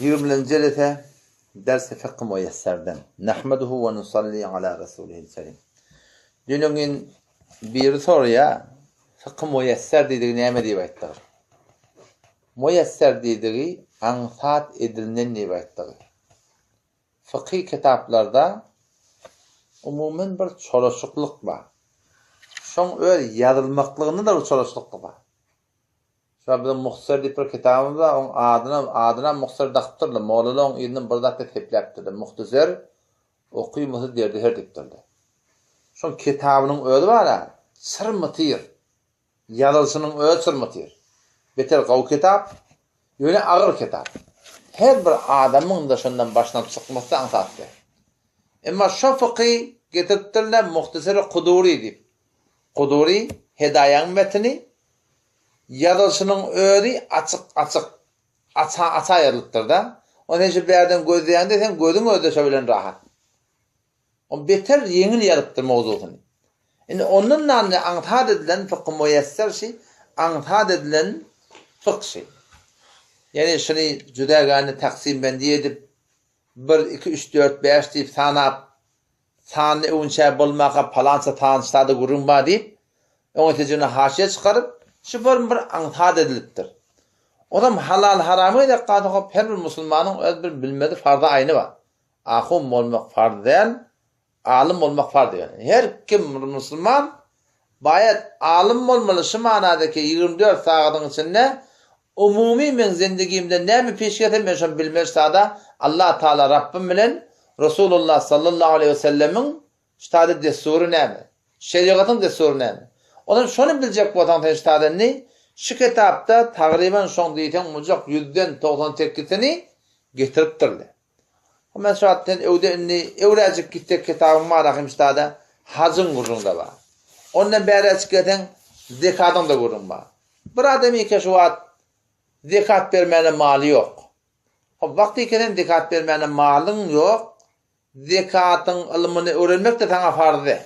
Ýigriminji jelese Ders-i Fykh Muýesserden. Nahmeduhu we nusalli ala Rasulihil Kerim. Düýn gün biri soraýar, Fykh Muýesser diýdigi näme diýip aýtdygy. Muýesser diýdigi aňsat edilinen diýip aýtdygy. Fykhy kitaplarda umuman bir çolaşyklyk bar. Şoň öz ýazylmaklygynda-da bir çolaşyklyk bar. Şo biziň Muhtasar diýip bir kitabymyz bar, oň adyna adynam Muhtasar dakypdyrlar, mollalar oň yzyndan bir zat diýip sepläpdirler, Muhtasar okymasa derdi-ser diýipdirler. Şoň kitabynyň özi bar-a, çyrmytyr. Ýazylyşynyň özi çyrmytyr. Beter gowy kitap, ýöne agyr kitap. Her bir adamyň-da şondan başyna çykmasy aňsat däl. Emma şo fyky getiripdirler Muhtasary Kudury diýip. Kudury Hedaýaň metini ýazylyşynyň özi açyk-açyk, aça-aça ýazylypdyr-da. Ony sen şu bärden gözleýäňde seň gözüň özi-de şo bilen rahat. Ol beter ýeňil ýazypdyr mowzusyny. Indi ondan nany aňsat edilen fykhy muýesser şi, aňsat edilen fykh şi. Ýagny şuny jüdägäni taksimbendi edip, bir, iki, üç, dört, bäş diýip sanap, Sanly öwünçä bolmaka palança tanyşda-da gürrüň bar diýip, öňe tejribene haşiýe çykaryp, şu form bir aňsat edilipdir. Ozam halal-harama gezek galsa hop her bir musulmanyň öz bir bilmeli farzy aýny bar. Ahun bolmak farz däl, alym bolmak farz ýöne. Her kim bir musulman baýat alym bolmaly şu manadaki 24 sagadyň içinde Umumy meň zendigimde näme piş gelse men şony bilmeli sada Allah Taala Rabbym bilen Resulullah sallallahu aleýhi we sellemiň ştada dessury näme? Şerigatyň dessury näme? Onam şony biljek bolsaň sen ştada indi şu kitapda tagryban şoň diýseň mujak ýüzden 90 sekizini getiripdirler. Men şu wagt sen öwde indi öwräjik gitsek kitabyň bar ahym ştada hajyň gürrüňde bar. Ondan bäräjik gelseň zekadyň da gürrüň bar. Bir adam eke şu wagt zekat bermäne maly ýok. Hop wagty eke sen zekat bermäne malyň ýok, zekatyň ylmyny öwrenmek-de saňa farz däl.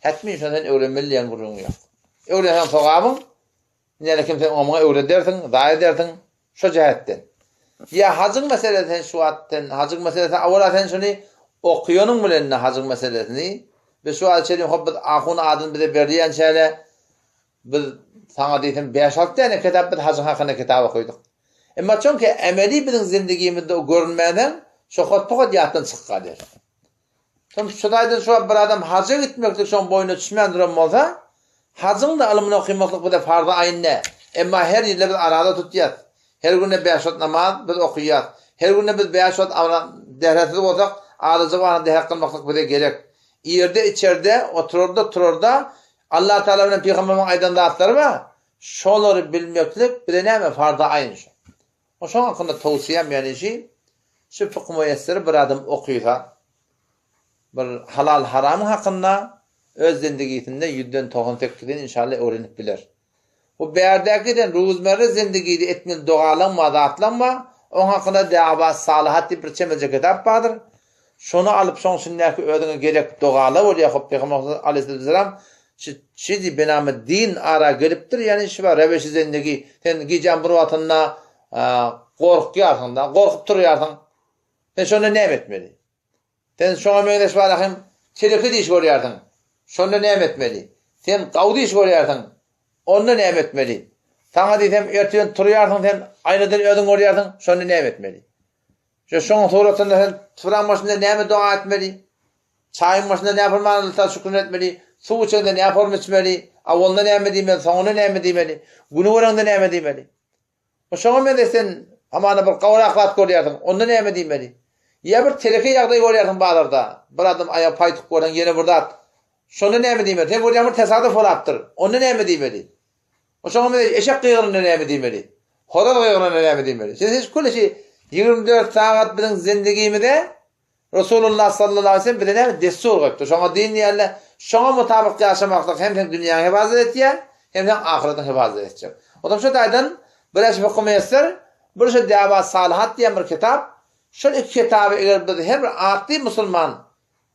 Hetmin şony sen öwrenmeli diýen gürrüň ýok. Öwrenseň sogabyň, näle kim sen oňa muňa öwredersiň, zaýa edersiň, şo jähetden. Ýa hajyň meselesi sen şu wagt sen hajyň meselesi awala sen şuny okuyanyň bilen hajyň meselesini biz şu wagt çenli hop biz ahun adyny bize berýänçäle Biz saňa diýsem bäş-alty däne kitap biz hajyň hakynda kitap okydyk. Emma çünki emeli biziň zindigimizde o görünmänsoň, şo hot-pohat ýatdan çykyp galýar. Soň şu taýdan şu wagt bir adam haja gitmeklik şoň boýnuna düşmän duran bolsa, hajyň-da ylmyny okymaklyk bize farzy aýyn däl. Emma her ýylda biz araza tutýas. Her günde bäş wagt namaz biz okyýas. Her günde biz bäş wagt dähresiz bolsak, azajyk wagtyna dähret kylmaklyk bize gerek. Irde-içerde, oturarda-turarda Allah Taala bilen pygamberimiziň aýdan zatlary bar. Şolary bilmeklik bize näme farza aýyn şu. O şoň hakynda towsiýem ýani şi şu fykh muýesseri bir adam okysa bir halal haramyň hakynda öz zendigisinde ýüzden 98 sekizini inşallah öwrenip biler. Bu bärdäki eden ruzmerre zendigide etmeli dogalaň bar zatlaň bar. Oň hakynda Da'wat Salyhat diýip bir çemeje kitap bardyr. Şony alyp şoň içindäki özüňe gerek dogalar bolýar hop Pygamber aleyhisselam şu çizi benamy din ara gelipdir ýani şu bar reweşi zendigi sen gijäň bir wagtynda gorkýarsyň da gorkup turýarsyň sen şonda näme etmeli sen şoňa meňzeş bar hem teleke diş görýärsiň şonda näme etmeli sen gaw diş görýärsiň onda näme etmeli saňa diýsem ertirden turýarsyň sen aýnadan özüň görýärsiň şonda näme etmeli Şu şoň suratynda sen süfräň başynda näme doga etmeli? Çaýyň başynda näme forman Alla şükür etmeli? Suw içeňde näme form içmeli? Awalynda näme diýmeli, soňunda näme diýmeli? Güni göreňde näme diýmeli? O şoňa meňzeş sen hamana bir gowrak zat görýärsiň, onda näme diýmeli? Ýa bir teleke ýagdaý görýärsiň bazarda, bir adam aýagy paýtyk görseň ýene bir zat, şonda näme diýmeli? Sen görýäň bir tesadüf bolapdyr, onda näme diýmeli? O şoňa meňzeş eşek gygyranda näme diýmeli? Horaz gygyranda näme diýmeli? Siz hiç kül işi 24 sagat biziň zindigimize Resulullah sallallahu aleyhi ve sellem bize näme dessur goýupdyr. Şoňa din diýerler. Şoňa mutabyk ýaşamaklyk hem seň dünýäňi hefazat etýär, hem seň ahyretiňi hefazat etjek. O zaman şu taýdan bir eş fykh müýesser, bir şu Däbat Salyhat diýen bir kitap. Şol iki kitaby eger biz her bir atly musulman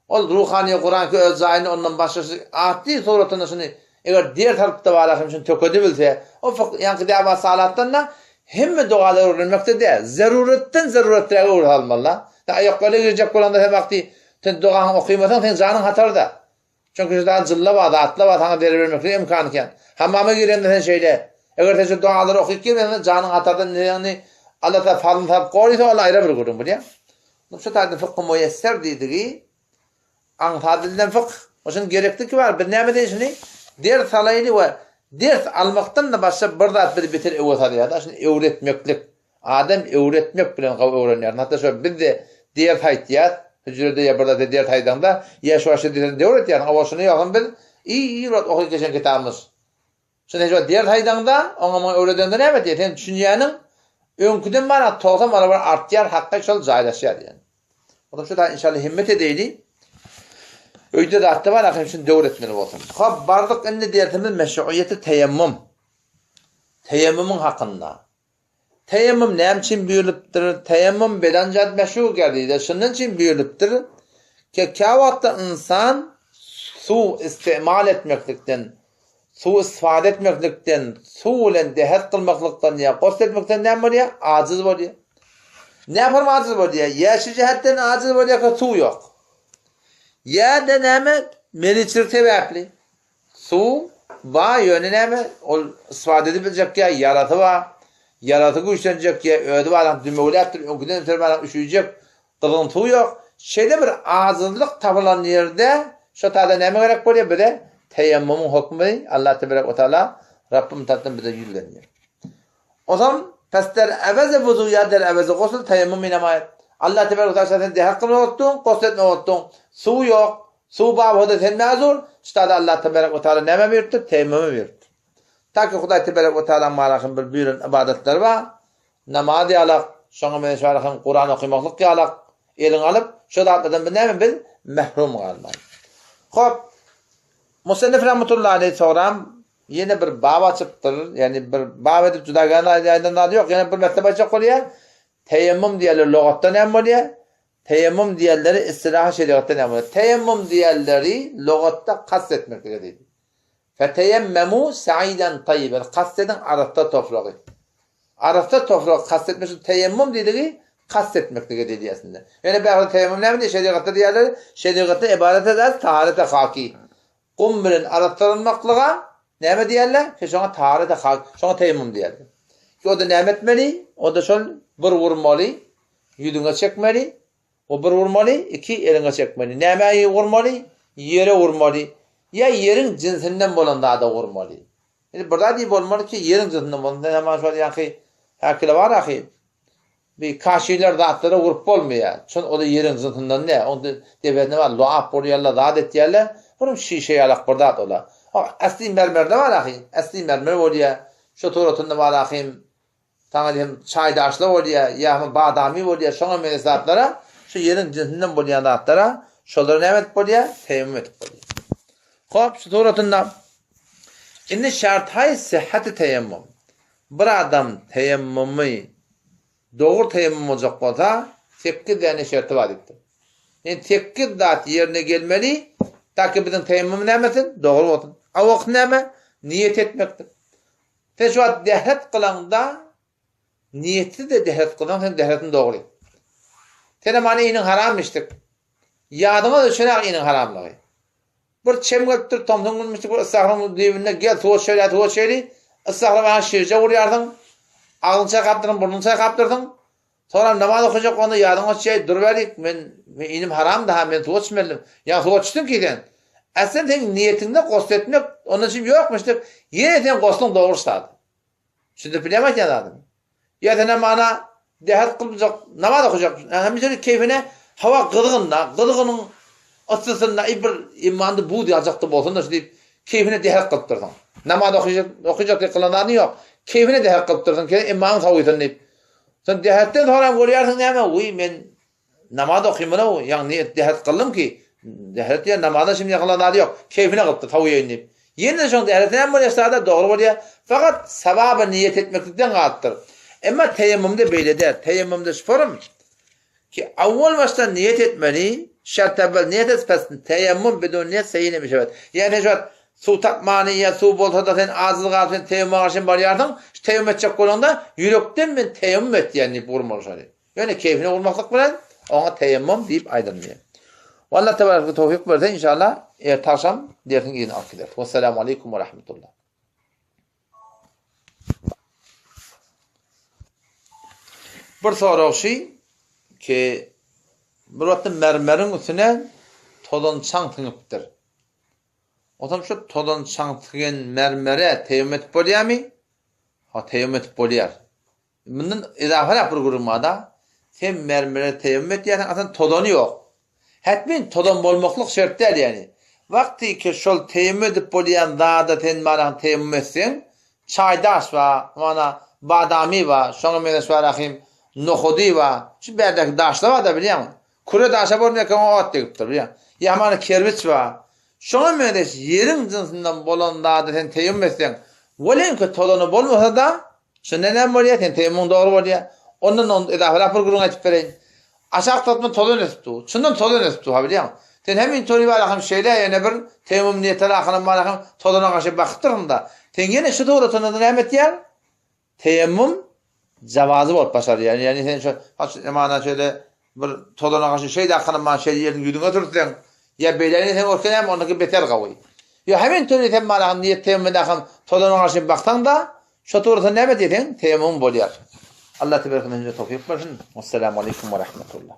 Ol ruhany Kuran ki öz jaýynda ondan başga şu atly suratynda şuny eger ders alyp-da bar hem şuny tökedibilse, o fyk ýaňky däba salatdan-da. Hemme dogalary öwrenmekde däl, zeruretden zerureträge öwre salmaly-da. Sen aýaklaryna girjek bolanda sen wagty sen dogaňy okymasaň seň janyň hatarda. Çünki şu zat jylla bar, zatla bar, saňa zerer bermeklige imkany kän. Hammama girende sen şeýle. Eger sen şu dogalary okyp girmeseň janyň hatarda indi Allah taala fazlyny salyp gorysa ol aýra bir gürrüň bilýäň. Şu taýda fykhy muýesser diýdigi Aňsat dilden fykh. Oşun gerekliki bar. Biz näme diýeli şuny? Ders alaýly we ders almakdan-da başga bir zat bizi beter öwe salýar-da, şuny öwretmeklik. Adam öwretmek bilen gowy öwrenýär. Hatda şo biz-de ders aýtýas, hüjrede ýa bir zat ders aýdaňda, ýa şu başda diýseň döwür etýärsiň, a şuny ýogsam biz ir wagt okyp geçen kitabymyz. Şonda hiç wagt ders aýdaňda, oňa muňa öwredeňde näme diýýär? Sen düşünýäniň öňküden bara 90 barabar artýar, hakga şol jaýlaşýar diýen. Onuň üçin da inşallah himmet edeýli. Öýde zatda bar, ahim şuny döwür etmeli bolsun. Hop, bardyk indi dersimiz meşruiýeti teýemmum. Teýemmumyň hakynda. Teýemmum näme üçin buýrulypdyr? Teýemmum bedanjat meşhur gerdide. Şundan üçin buýrulypdyr ki, käwagtda ynsan suw istimal etmeklikden, suw istifade etmeklikden, suw bilen dehet kylmaklykdan ýa gusl etmekden näme bolýar? Ajyz bolýar. Näme ajiz bolýar? Ýa şu jähetden ajiz bolýar ki, suw ýok. Ýa-da näme? Meliçilik sebäpli. Suw bar ýöne näme ol istifade edip biljek ýa ýarasy bar, ýarasy güýçlenjek ýa özi baran dümewläpdir öňküden öter baran üşüjek gyzgyn suw ýok. Şeýle bir ajyzlyk tapylan ýerde şo taýda näme gerek bolýar bize teýemmumyň hokmy Allah teberek we taala Rabbym tarapdan bize ýüzlenýär. Ozam pes der ewezi wuzu ýa der ewezi gusl teýemmum inemaýat. Allah teberek we taala sen dehet kylmak otduň, gusl etmek otduň. Suw ýok, Suw babada sen mazur, ştada Allah teberek we taala näme buýrupdyr? Teýemmümi buýrupdyr. Ta ki Hudaý teberek we taalaň malahym bir buýran ybadatlary bar. Namaz ýalak, şoňa meňzeş malahym Kuran okymaklyk ýalak, eliňe alyp, şo zatlardan biz näme biz mehrum galmaly. Hop, Musannif rahmetullahi aleýh soram ýene bir bab açypdyr. Ýagny bir bab edip juda gän aýdan zady ýok. Ýene bir mesele aýtjak bolýar. Teýemmum diýerler logatda näme bolýar? Teýemmum diýenleri istilahy şerigatda näme bolýar? Teýemmum diýenleri lugatda kast etmeklige diýdi. Feteýemmemu sa'idan taýýiben, kast ediň arassa topragy. Arassa topragy kast etmek üçin teýemmum diýdigi kast etmeklige diýdi aslynda. Ýöne bärde teýemmum näme diýdi? Şerigatda diýýärler, şerigatda ybarat edäs taharete haki. Gum bilen arassalanmaklyga näme diýýärler? Ki şoňa taharete haki, şoňa teýemmum diýýärler. Ki o-da näme etmeli? O-da şol bir urmaly, Ýüzüňe çekmeli, o bir urmaly, iki eliňe çekmeli. Nämä urmaly? Ýere urmaly. Ýa ýeriň jynsinden bolan zada urmaly. Indi bir zat bolmaly ki, ýeriň jynsinden bolsun. Sen hemen şol ýaňky häkile bar ahy. Bir kaşiler zatlara urup bolmaýar. Çün o da ýeriň jynsyndan däl. Onda debesine bar, loap urýarlar, zat etýärler. Onuň şişe ýalak bir zat ola. Asli mermerde bar ahy. Asli mermer bolýar. Şu suratynda bar ahym. Saňa diýsem çaýdaşla bolýa, ýa hem badamy bolýa, şoňa meňzeş zatlara, şu ýeriň jynsinden bolýan zatlara, şolara näme edip bolýa? Teýemmum edip bolýa. Hop, şu suratynda indi şarthaý sihhati teýemmum. Bir adam teýemmumy dogry teýemmum boljak bolsa, sekiz däne şerti bar diýipdir. Ýani sekiz zat ýerine gelmeli, taki biziň teýemmum näme etsin? Dogry bolsun. Awalky näme? Niýet etmekdir. Sen şu wagt dehret kylaňda niýetsiz-de dehret kylsaň seň dehretiň dogry. Senem hany iniň haram içdik. Ýadyňa düşenok iniň haramlygy. Bir çem gelipdir, tomsuň günümişdik bir yssahyryň düýbünde gel suwa düşeli, suwa düşeli. Yssahyra maňa şirje urýarsyň. Agzyňy çaýkapdyrsyň, burnuňy çaýkapdyrsyň. Soňram namaz okajak bolanda ýadyňa düşýär, dur bärik, men men inim haramdy-ha, men suwa düşmelidim. Ýa suwa düşdüň ki sen. Äslem seň niýetiňde gosl etmek ondan çyn ýokmuş diýip, ýene seň gosluň dogry ştady. Düşündirip bilýärmi aýtýan zadymy? Ýa senem mana dehet kyljak, namaz okajak, hemişe keýfine hawa gyzgyn-da, gyzgynyň yssysynda i bir imanda buz ýaljakda bolsun-da şu diýip, keýfine dehet kylyp dursuň. Namaz okajak, okajak diýip kylan zadyň ýok. Keýfine dehet kylyp dursuň, imamyň sowysyn diýip. Sen dehetden soňram görýärsiň näme, wiý, men namaz okymyn-ow, ýagny dehet kyldym ki, dehet diýen namazdan şimdi ýakylan zady ýok, keýfine gylypdyr, sowuýaýyn diýip. Ýene-de şoň deheti näme bolýar sada, dogry bolýar, fakat sawaba niýet etmeklikden galypdyr. Emma teýemmumda beýle däl, teýemmumda şu forum ki, awwal başdan niýet etmeli, şert awwal niýet et, pes teýemmum bidun niýet seýine mişewet. Ýagny sen şu wagt. Suw tapmany ýa suw bolsa-da sen ajyz galyp sen teýemmuma garşy barýarsyň, şu teýemmum etjek bolaňda ýürekden men teýemmum etýän diýip gurmaly şony. Ýöne keýfine gurmaklyk bilen oňa teýemmum diýip aýdylmaýar. Allah tebareke towfyk berse inşallah erte agşam dersiň yzyny alyp gideris. Wessalamu aleýkum we rahmetullah. Bir sorag şy ki bir wagtda mermeriň üstüne tozan çaň siňipdir. Onsoň şu tozan çaň siňen mermere teýemmum edip bolýarmy? Ha, teýemmum edip bolýar. Mundan izafarak bir gürrüň bar-da. Sen mermere teýemmum etýärsiň, aslynda tozany ýok. Hetmin tozan bolmaklyk şert däl ýagny. Wagty ki şol teýemmum edip bolýan zada sen manahyň teýemmum etseň, çaý daş bar, mana badamy bar, şoňa meňzeş bar ahym nohudy bar, şu bärdäki daşlar bar-da bilýäňmi? Küre daşa bolmaýarka oňa ot degipdir bilýäňmi? Ýa mana kerpiç bar. Şoňa meňzeş ýeriň jynsyndan bolan zada sen teýemmum etseň, welin ki tozany bolmasa-da, Şonda näme bolýar? Sen teýemmumyň dogry bolýar. Ondan on edafarap bir gürrüň aýtyp bereýin. Aşak tarapdan tozan ösüp dur. Çyndan tozan ösüp dur, ha bilýäňmi? Sen hem intory bar hem şeýle ýene bir teýemmum niýetleri akylan bar hem tozana garşy bakyp dursuň-da. Sen ýene şu suratynda näme etýäň? Teýemmum jawazy bolup başarýar. Ýagny sen şu haç mana şeýle bir tozana garşy şeýle akylan bar şeýle ýeriň ýüzüňe sürtseň, ýa beýle sen bolsa näme ondaky beter gawy. Ýa hem intory sen mana niýet teýemmum hem tozana garşy baksaň-da, Şo tugrusynda näme diýseň, teýemmum bolýar. Allah tebaraka hemmämize towfyk bersin. Wessalamu aleýkum we rahmetullah.